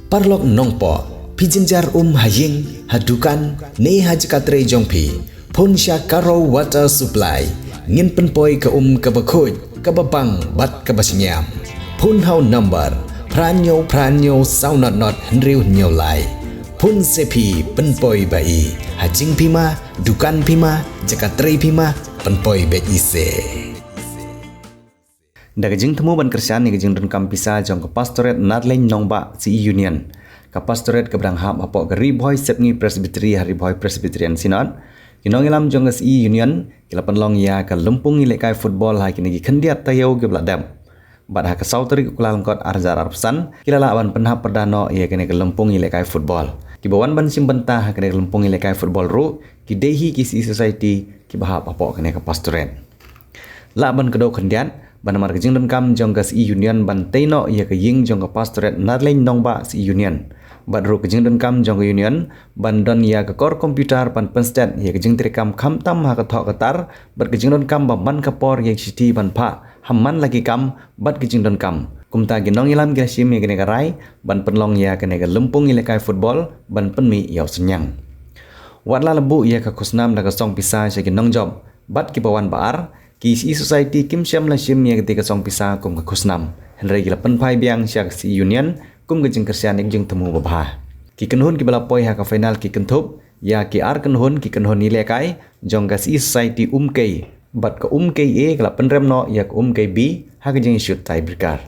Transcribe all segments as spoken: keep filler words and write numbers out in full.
Paralok nongpoh, phi jynjar um ha ïing, ha dukan, ne ha jaka trei jong phi. Phone sha Karo Water Supply. Ngin pynpoi ka um kaba khuid, kaba bang, bad kaba shngiam. Phone ha u number phra hynñiew phra hynñiew saw not not hynriew hynñiew lai. Phone se phi pynpoi ba i. Ha jingphi ma, dukan phi ma, jaka trei phi ma, pynpoi beit i se. Da ka jingthmu ban kyrshan ïa ka jingdonkam pisa jong ka Pastorate Narleiñ Nongbah C E Union, ka Pastorate kaba dang hap hapoh ka Ri Bhoi Sepngi Presbytery ha Ri Bhoi Presbyterian Synod, ki nongïalam jong ka C E Union ki la pynlong ïa ka lympung ïalehkai football ha kine ki khyndiat taïew kiba la dep. Bad ha ka saw tarik u Kyllalyngkot ar hajar arphew san ki la lah ban pynhap pyrda noh ïa kane ka lympung ïalehkai football. Kiba wan ban shim bynta ha kane ka lympung ïalehkai football ruh ki dei hi ki C E Society kiba hap hapoh kane ka Pastorate. Lah ban kdew khyndiat ba namar ka jingdonkam jong ka C E Union ban tei noh ïa ka ïing jong ka Pastorate Narleiñ Nongbah C E Union, bad ruh ka jingdonkam jong ka Union ban don ïa ka kor computer ban pynstet ïa ka jingtreikam khamtam ha ka thoh ka tar, bad ka jingdonkam ba man ka por ïa ka shithi ban phah ha man la ki kam bad ka jingdonkam. Kumta ki nongïalam ki la shim ïa kane ka rai ban pynlong ïa kane ka lympung ïalehkai football ban pynmih ïa u synñiang. Wat la la buh ïa ka khusnam da ka song pisa sha ki nongjop bad kiba wan ba ar, ki C E Society kim shym la shim ïa katei ka song pisa kum ka khusnam, hynrei ki la pynphai biang sha ka C E Union kum ka jingkyrshan ïa ka jingthmu babha. Ki kynhun kiba la poi ha ka final ki kynthup ïa ki ar kynhun, ki kynhun ïalehkai jong ka C E Society Umkei, bad ka Umkei A ka la pynrem noh ïa ka Umkei B ha ka jingshut tiebreaker.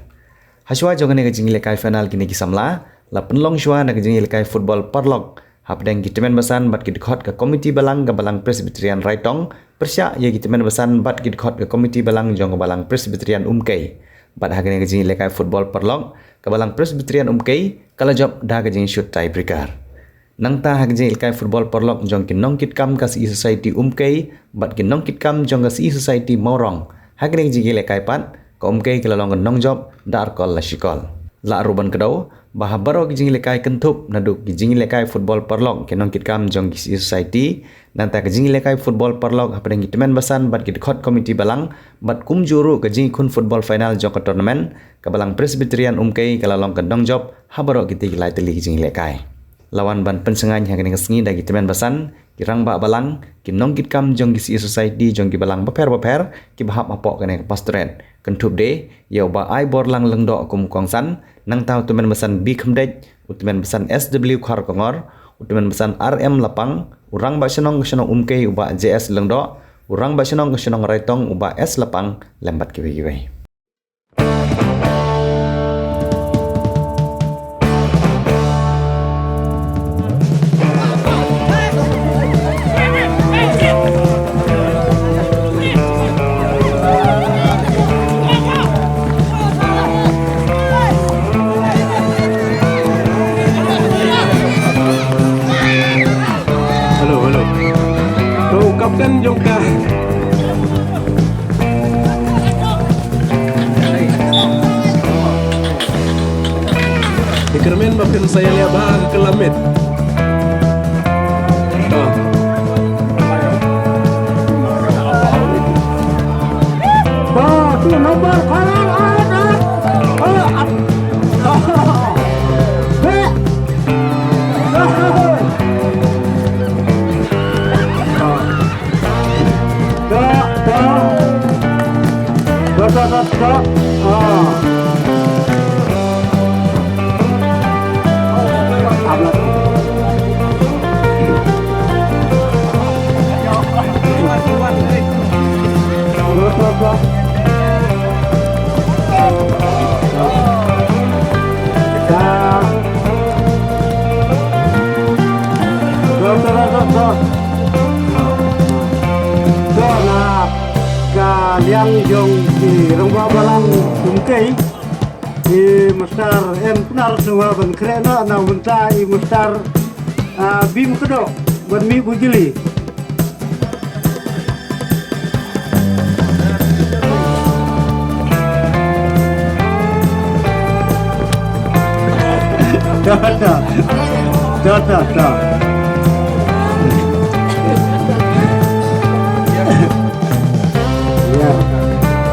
Hashwa jong kane ka jingïalehkai final kine ki samla la pynlong shwa na ka jingïalehkai football paralok hapdeng ki tymmen basan bad ki dkhot ka komiti balang ka Balang Presbyterian Raitong pyrshah ïa ki tymmen basan bad ki dkhot ka komiti balang jong ka Balang Presbyterian Umkei. Bad ha kane ka jingïalehkai football paralok, ka Balang Presbyterian Umkei ka la jop da ka jingshut tiebreaker. Nangta ha ka jingïalehkai football paralok jong ki nongkitkam ka C E Society Umkei bad ki nongkitkam jong ka C E Society Mawrong, ha kane ka jingïalehkai pat ka Umkei ka la long ka nongjop da ar kol la shi kol. Lah ruh ban kdew ba ha baroh ki jingïalehkai kynthup naduh ki jingïalehkai football paralok, ki nongkitkam jong ki C E Society, nangta ka jingïalehkai football paralok hapdeng ki tymmen basan bad ki dkhot komiti balang, bad kumjuh ruh ka jingïakhun football final jong ka tournament, ka Balang Presbyterian Umkei ka la long ka nongjop ha baroh kitei ki lai tylli ki jingïalehkai. La wan ban pynshngaiñ ha kane ka sngi da ki tymmen basan, ki rangbah balang, ki nongkitkam jong ki C E Society jong ki balang bapher bapher kiba hap hapoh kane ka Pastorate. Kynthup de ïa u Bah Aiborlang Lyngdoh kum u kongsan, nangta u tymmen basan B Khymdeit, u tymmen basan S W Kharkongor, u tymmen basan R M Lapang, u rangbah shnong ka shnong Umkei u Bah J S Lyngdoh, u rangbah shnong ka shnong Raitong u Bah S Lapang, lem bad kiwei kiwei. Hello, hello. To, kapten jong ka. Te kyrmen ba phin sa ïaleh bha ka kylla miet. To. To, tu number five, ah, ah, ah. Ah, ah. Hei. Ah, ah. Ah. Dah, dah. Dah, dah, dah, dah. Ah. Ablah. Dah, dah, dah. Dah. Dah, dah, dah, dah, dah. Dah, nah. Ka liang jong ki rangbah balang Umkei, i Master M Pnar sngewbha ban khreh noh na u bynta i Master, ah, Bim Kdoh ban mih bujli. Da, da. Da, da, da. Ïa.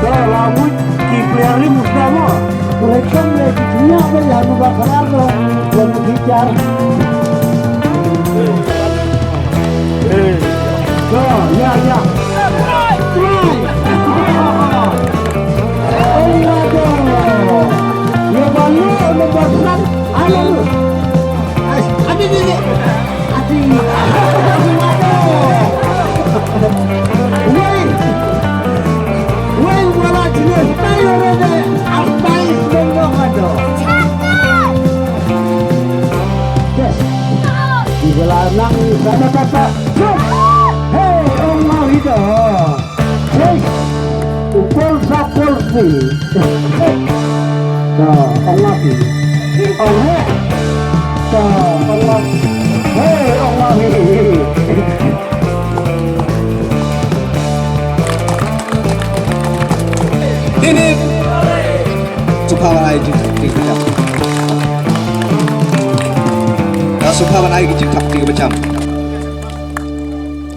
To, la mut ki player ri mus da mo. Mereka ni kita nyak bela nu bakal lo yang bicara. Ya, ya, ya. Ya, balu nombor satu. Ayo lu. Adi, adi, adi. Wei, wei, wala jenis tayo rede asbai sendok ado. Yes. Di belanang sana kata. Hey, ong mau itu. Hey, upol sapol si. Hey. Nah, ong lagi. Ong, hey. Nah, ong lagi. Hey, ong lagi. Ini. Sukha ban ai jingthap kti kaba cham. Ka sukha ban ai jingthap kti kaba cham.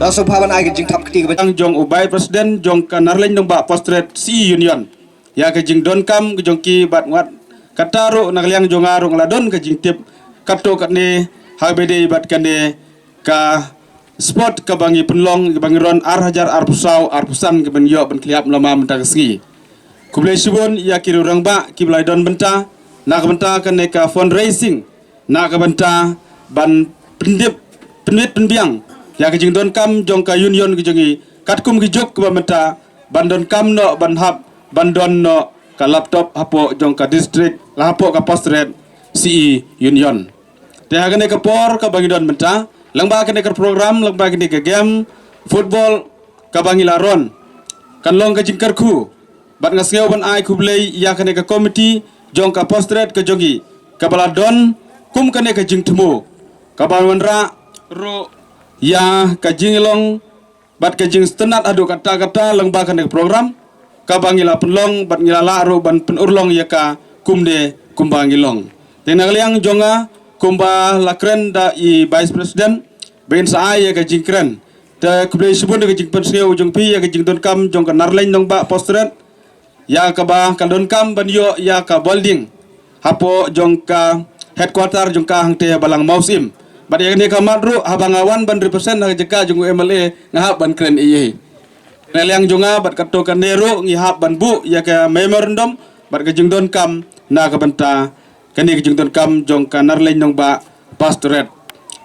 Ka sukha ban ai jingthap kti kaba cham jong u Vice President jong ka Narleiñ Nongbah Post Trade C E Union. Ïa ka jingdonkam ka jong ki bad wat kata ruh na ka liang jong nga ruh nga la don ka jingtip katto katne ha kaba ïadei bad kane ka sport kaba ngi pynlong kaba ngi ron ar hajar arphew saw arphew san kaba ngi ïoh ban khyllap lama mynta ka sngi. Khublei shibun ïa ki rangbah kiba la don bynta na ka bynta kane ka fundraising na ka bynta ban pyndep pynbit pynbiang ïa ka jingdonkam jong ka union ka jong ngi katkum ki juk kaba mynta ban donkam noh ban hap ban don noh ka laptop hapoh jong ka district la hapoh ka Post Trade C E Union. Te ha kane ka por kaba ngi don mynta lyngba kane ka program lyngba kane ka game football kaba ngi la ron kan long ka jingkyrkhu bad nga sngew ban ai khublei ïa kane ka komiti jong ka Post Trade ka jong ngi kaba la don kum kane ka jingthmu kaba wanrah ruh ïa ka jinglong bad ka jingsngewtynnat haduh katta katta lyngba kane ka program kaba ngi la pynlong bad ngi la lah ruh ban pynurlong ïa ka kumne kumba ngi long. Te na ka liang jong nga kumba la kren da i Vice President ba in sa ai ïa ka jingkren. Te khublei shibun ïa ka jingpynsngew jong phi ïa ka jingdonkam jong ka Narleiñ Nongbah Post Trade ïa kaba ka donkam ban ïoh ïa ka building hapoh jong ka headquarter jong ka hangtei ha Balang Mawsim. Bad ïa kane ka mat ruh haba nga wan ban represent ha ka jaka jong u M L A nga hap ban kren ïa i. Na liang jong nga bad katto katne ruh ngi hap ban buh ïa ka memorandum bad ka jingdonkam na ka bynta kane ka jingdonkam jong ka Narleiñ Nongbah Post Trade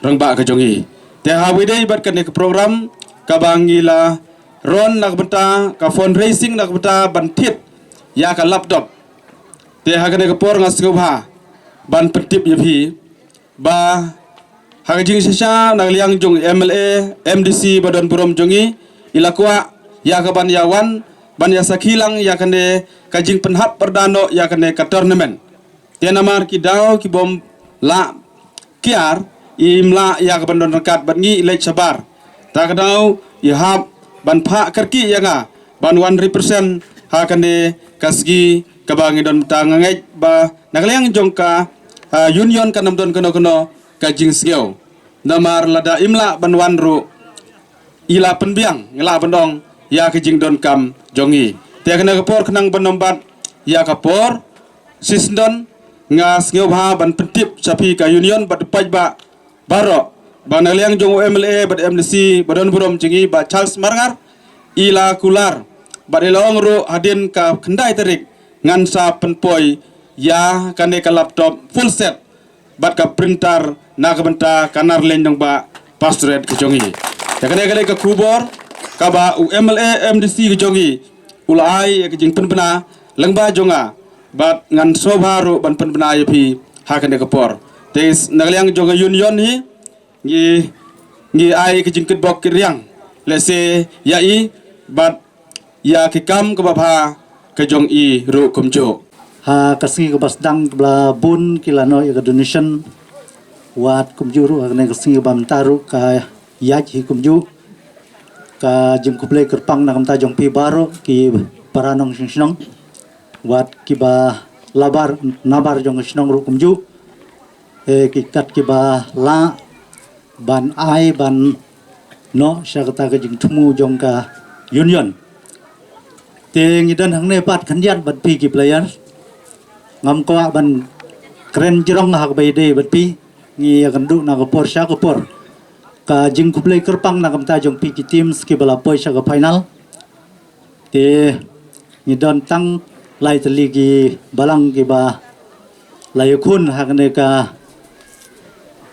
rangbah ka jong i. Te ha kaba ïadei bad kane ka program kaba ngi la ron na ka bynta ka fundraising na ka bynta ban thied ïa ka laptop. Te ha kane ka por nga sngewbha ban pyntip ïa phi ba ha ka jingshisha na ka liang jong M L A M D C ba don burom jong i i la kwah ïa ka ban ïa wan ban ïa sakhi lang ïa kane ka jingpynhap pyrda noh ïa kane ka tournament. Te namar ki daw ki bym lah kiar im lah ïa ka ban don ryngkat bad ngi i leit shabar. Ta ka daw i hap ban phah kyrkieh ïa nga ban wan represent ha kane ka sngi kaba ngi don mynta nga ngeit ba na ka liang jong ka ah, union kan ym don kano kano ka jingsngew. Namar lada im lah ban wan ruh i la pynbiang ngi lah ban ong ïa ka jingdonkam jong i. Te kane ka por khnang ban ym bat ïa ka por shisha don nga sngewbha ban pyntip sha phi ka union bad paidbah baroh ba na liang jong u M L A bad M D C ba don burom jong i Bah Charles Marngar i la kular bad i la ong ruh hadien ka khyndai tarik ngan sa pynpoi ïa kane ka laptop full set bad ka printer na ka bynta ka Narleiñ Nongbah Post Trade ka jong i. Te kane ka dei ka khubor kaba u M L A M D C ka jong i u la ai ïa ka jingpynbna lyngba jong nga bad ngan sngewbha ruh ban pynbna ïa phi ha kane ka por. Te na ka liang jong ka union hi ngi ngi ai ka jingkitbok kitriang lehse ïa i bad ïa ki kam kaba bha ka jong i ruh kumjuh. Ha ka sngi kaba sdang kaba la bun ki la noh ïa ka donation wat kumjuh ruh ha kane ka sngi kaba mynta ruh ka ïaid hi kumjuh. Ka jingkhublei kyrpang na ka bynta jong phi baroh ki para nongshong shnong wat kiba labar nabar jong ka shnong ruh kumjuh. Eh, ki kat kiba lah ban ai ban noh sha kata ka jingthmu jong ka union. Te ngi don hangne pat khyndiat bad phi ki players. Ngam kwah ban kren jrong ha kaba ïadei bad phi, ngi ïakynduh na ka por sha ka por. Ka jingkhublei kyrpang na ka bynta jong phi ki teams kiba la poi sha ka final. Te ngi don tang lai tylli ki balang kiba la ïakhun ha kane ka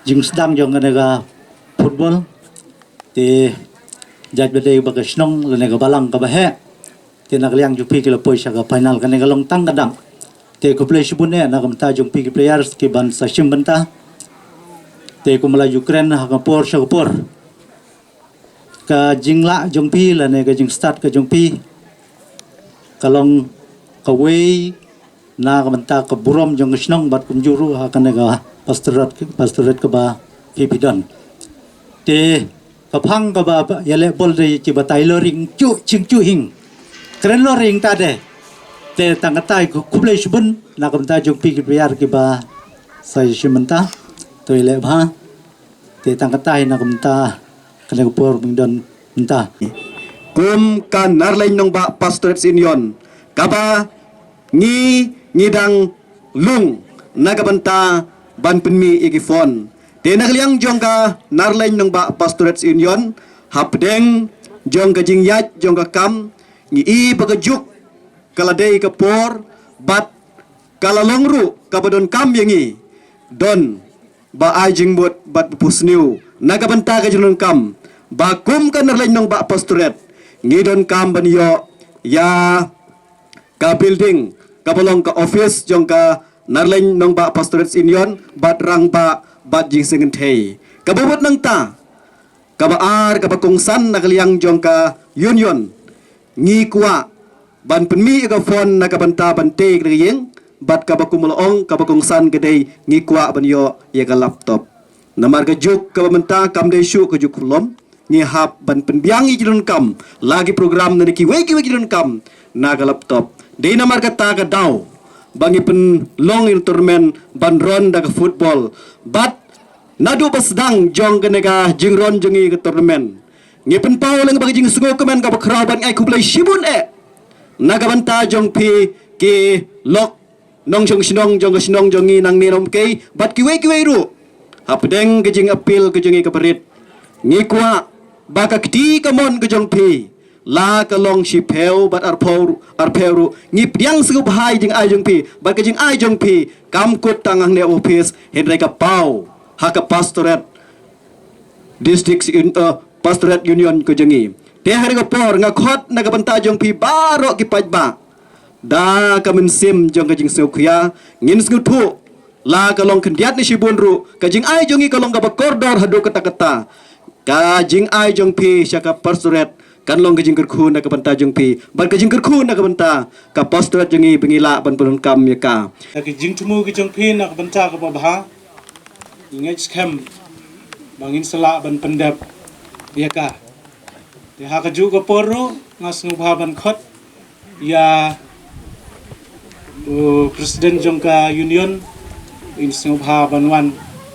jingsdang jong kane ka football. Te jait ba dei ba ka shnong lane ka balang kaba heh. Te na ka liang jong phi ki la poi sha ka final, kane ka long tang ka dang. Te khublei shibun eh na ka bynta jong phi ki players ki ban sa shim bynta. Te kumba la ju kren ha ka por sha ka por, ka jinglah jong phi lane ka jingstad ka jong phi ka long kawei na ka bynta ka burom jong ka shnong bad kumjuh ruh ha kane ka pastorate, pastorate kaba phi phi don. Te ka phang kaba ïaleh bol de ki batai loring chu ching chu hing. Kren loring ta de. Te tang katai khublei shibun na ka bynta jong phi ki player kiba sa shim bynta. To ïaleh bha. Te tang katai na ka bynta kane ka por mynta. Kum ka Narleiñ Nongbah Pastorates Union kaba ngi ngi dang lung na ka bynta ban pynmih ïa ki fund. Te na ka liang jong ka Narleiñ Nongbah Pastorates Union, hapdeng jong ka jingïaid jong ka kam, ngi i ba ka juk ka la dei ka por bad ka la long ruh kaba donkam ïa ngi don ba ai jingmut bad ba pusniew na ka bynta ka jingdonkam ba kum ka Narleiñ Nongbah Pastorate ngi donkam ban ïoh ïa ka building kaba long ka office jong ka Narleiñ Nongbah Pastorates Union bad rangbah bad jingsngewthuh. Kaba bud nangta, kaba ar, kaba kongsan na ka liang jong ka union, ngi kwah ban pynmih ïa ka fund na ka bynta ban tei ka ïing bad kaba kum la ong kaba kongsan ka dei ngi kwah ban ïoh ïa ka laptop. Namar ka juk kaba mynta kam dei shuh ka juk khlem ngi hap ban pynbiang ïa ki jingdonkam la ki program ne kiwei kiwei ki jingdonkam na ka laptop. Dei namar kata ka daw ba ngi pynlong ïa ka tournament ban ron da ka football bad naduh ba sdang jong kane ka jingron jong ngi ka tournament, ngi pynpaw lem ba ka jingsngewkmen kaba khraw bad ngi ai khublei shibun eh na ka bynta jong phi ki lok nongshong shnong jong ka shnong jong ngi nangne Nongkei bad kiwei kiwei ruh. Hapdeng ka jingappeal ka jong ngi kaba rit, ngi kwah ba ka kti kamon ka jong phi, la ka long shiphew bad arphew, arphew ruh, ngi pdiang sngewbha ïa ka jingai jong phi bad ka jingai jong phi kam kut tang hangne office, hynrei ka paw ha ka pastorate district un-, eh, pastorate union ka jong ngi. Te ha kane ka por nga khot na ka bynta jong phi baroh ki paidbah, da ka mynsiem jong ka jingsngewkhia, ngin sngewthuh la ka long khyndiat ne shibun ruh, ka jingai jong ngi ka long kaba kordor haduh katta katta. Ka jingai jong phi sha ka pastorate kan long ka jingkyrkhu na ka bynta jong phi bad ka jingkyrkhu na ka bynta ka pastorate jong ngi ba ngi lah ban pyndonkam ïa ka. Ka jingthmu ka jong phi na ka bynta kaba bha, ngi ngeit skhem ba ngin sa lah ban pyndep ïa ka. Te ha kajuh ka por ruh nga sngewbha ban khot ïa u president jong ka union, in sngewbha ban wan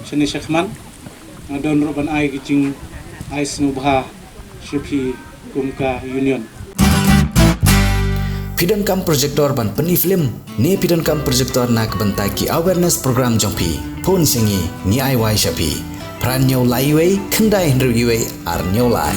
shane shakhmat. Nga don ruh ban ai ka jingai sngewbha sha phi kum ka union. Phi donkam projector ban pyni film ne phi donkam projector na ka bynta ki awareness program jong phi? Phone sha ngi, ngi ai wai sha phi. Phra hynñiew lai wei, khyndai hynriew wei, ar hynñiew lai.